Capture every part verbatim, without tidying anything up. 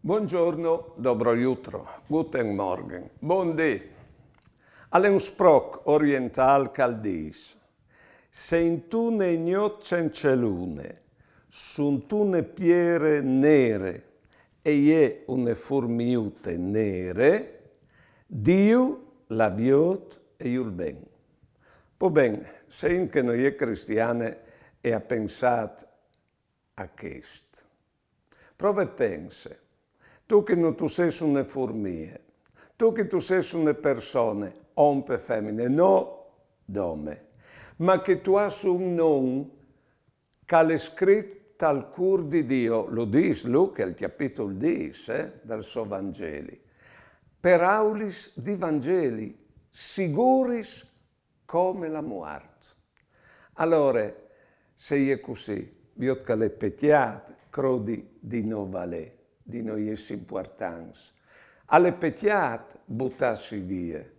Buongiorno, dobro jutro, guten Morgen, bundì. Al è un sproch oriental che al dîs: se intune gnot cence lune, suntune piere nere, e je une furmiute nere, Diu la viôt e jù 'l ben. Po ben, se int che no je cristiane e à pensât a chest. Prove e pense, tu che no tu sês une furmie, tu che tu sês une persone, om pe femine, no dome, ma che tu âs un non che al è scrit tal cûr di Diu, lu dîs Luche al cjapitul dîs, eh, dal so Vangeli. Peraulis di Vangeli, siguris come la muart. Alore, se e je cussì, viôt che al è pecjât crodi di no valê, di no jessi impuartants. Al è pecjât butâsi vie.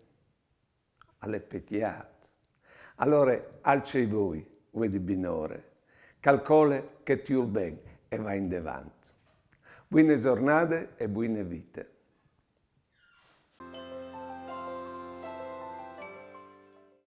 Al è pecjât. Alore, alce i voi, vuê di binore, calcole che ti jù 'l ben e va indevant. Buine zornade e buine vite.